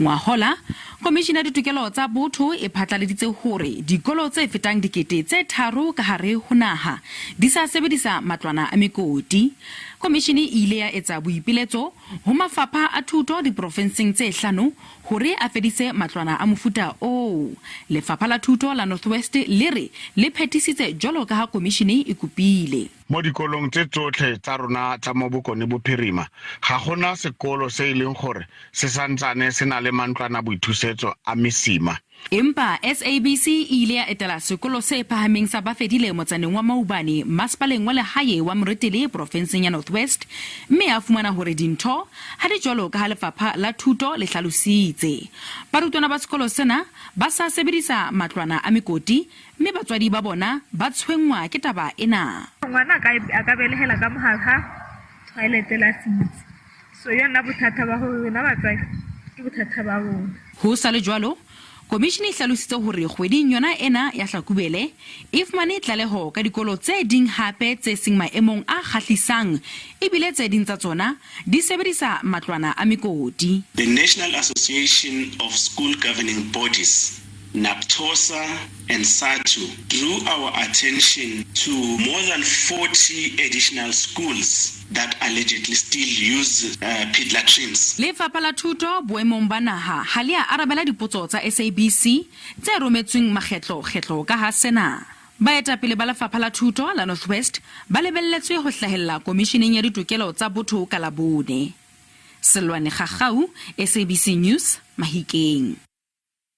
Ngwahola, Komishini ya Ditokelo tsa Botho e phatlaleditse hore dikolo tse fetang 3000 ka hare ho naha di sa sebedisa matlwana a mekoti. Komishini e ile ya etsa boipiletso ho mafapha a thuto diprofenseng tse hlano hore a fedise matlwana a mofuta oo. Lefapha la Thuto la North West le re le phethisitse jwalo ka ha komishini e kopile. Mo dikolong tse tsotlhe tsa rona tsa mo Bokone Bophirima, ga go na sekolo se e leng gore se santsane se na le mantlwanaboithusetso a mesima. Empa SABC e ile ya etela sekolo se phahameng sa Bafedile motsaneng wa Maubane, masepaleng wa lehae wa Moretele porofenseng ya North West mme ya fumana hore dintho ha di jwalo ka ha lefapha la thuto le hlalositse. Barutwana ba sekolo sena ba sa sebedisa matlwana a mekoti mme batswadi ba bona ba tshwenngwa ke taba ena. Ngwana a ka belehela ka mogare ga toilet la sitse. So yona bothata ba gore rona batswadi ke bothata ba rona. Ho sa le jwalo, komishini e hlalositse hore kgweding yona ena ya Hlakubele e fumane tlaleho ka dikolo tse ding hape tse seng maemong a kgahlisang ebile tse ding tsa tsona di sebedisa matlwana a mekoti. The National Association of School Governing Bodies, NAPTOSA and SADTU drew our attention to more than 40 additional schools that allegedly still use pit latrines. Lefapha la Thuto boemong ba naha ha le a arabela dipotso tsa SABC tse rometsweng makgetlo-kgetlo ka ha sena. Baetapele ba Lefapha la Thuto la North West ba lebelletswe ho hlahella Komisheneng ya Ditokelo tsa Botho ka Labone. Selwane Gagau, SABC News, Mahikeng.